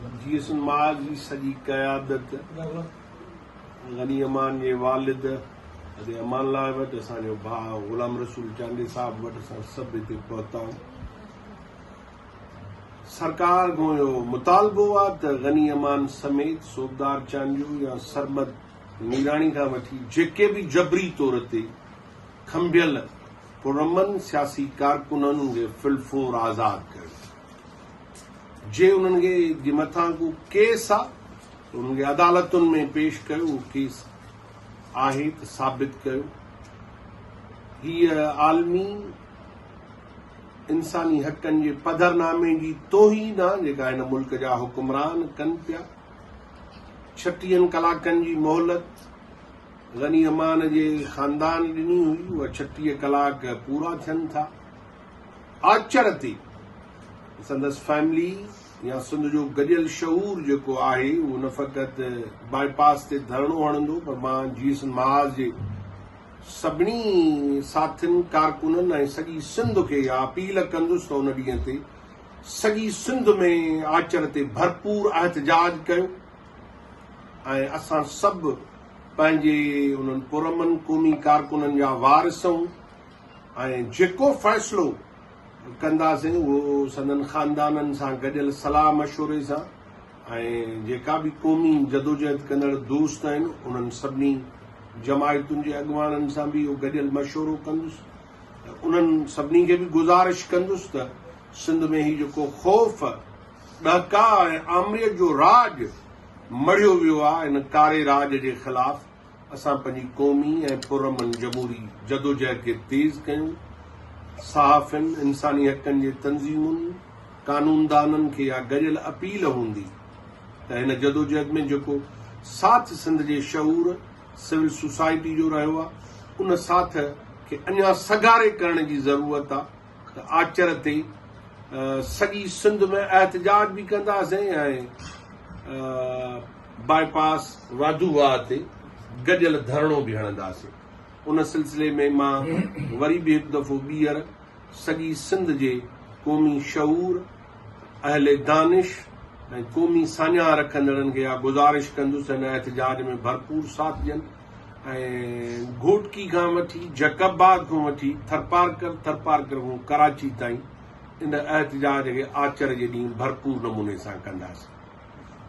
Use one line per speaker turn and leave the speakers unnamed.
جي S N ماء جي سڄي قيادت غني امان جي والد ادي امان الله وٽ اسان جو ڀاء غلام رسول چانڊيي صاحب وٽ اسان سڀ هتي پهتا آهيون. سرڪار کان اهو مطالبو آهي ته غني امان سميت صوبدار چانڊيو يا سرمد ميراڻي کان وٺي جيڪي به جبري طور تي کنڀيل پرامن سياسي ڪارڪن آهن انهن کي في الفور آزاد ڪيو وڃي. جي انهن کي جي مٿان ڪو ڪيس آ ته انهن کي عدالتن ۾ پيش ڪيو اهو ڪيس آهي ته ثابت ڪيو. هيء عالمي انساني حقن جي پڌرنامي جي توهين آ جيڪا هن ملڪ جا حڪمران ڪن پيا. ڇٽيهن ڪلاڪن جي مهلت غني امان جي خاندان ڏني هئي اها 36 ڪلاڪ پورا ٿين ٿا. آچر تي سندس فيملي يا سنڌ جو گڏيل شعور جيڪو آهي اهو نه فقط باء پاس تي ڌرڻو هڻندو پر مان جي سنڌ محاذ جي سڀني ساٿين، ڪارڪنن ۽ سڄي سنڌ کي اها اپيل ڪندس ته ان ڏينهن تي سڄي سنڌ ۾ آچر تي ڀرپور احتجاج ڪيو ۽ اسان سڀ پنهنجي انهن پرامن قومي ڪارڪنن جا وارث آهيون. ۽ جيڪو فيصلو ڪنداسين اهو سندن خاندانن سان گڏيل صلاح مشوري سان ۽ جيڪا به قومي جدوجهد ڪندڙ دوست آهن انهن سڀني جماعتن جي اڳواڻن سان به اهو گڏيل مشورو ڪندس ته انهن سڀني کي به گذارش ڪندس ته سنڌ ۾ هي جيڪو خوف، ڏهڪاء ۽ آمريت جو راڄ مڙهيو ويو آهي ان ڪاري راڄ جي خلاف اسان پنهنجي قومي ۽ پرامن جمهوري جدوجهد کي تيز ڪيون، صحافين، انساني حقن جي تنظيمن، قانوندانن کي اها گڏيل اپيل هوندي ته هن جدوجهد ۾ جيڪو ساٿ سنڌ جي شعور، سول سوسائٽي جو رهيو آهي، ان ساٿ کي اڃا سگهاري ڪرڻ جي ضرورت آهي ته آچر تي سڄي سنڌ ۾ احتجاج به ڪنداسين ۽ باء پاس واڌو واهه تي گڏيل ڌرڻو به هڻنداسين. ان سلسلي ۾ مان وري به هڪ دفعو ٻيهر سڄي سنڌ جي قومي شعور، اهل دانش ۽ قومي ساڃاهه رکندڙن کي اها گذارش ڪندس ته هن احتجاج ۾ ڀرپور ساٿ ڏين ۽ گهوٽڪي کان وٺي جيڪب آباد کان وٺي ٿرپارڪر، ٿرپارڪر کان ڪراچي تائين ان احتجاج کي آچر جي ڏينهن ڀرپور نموني سان ڪنداسين.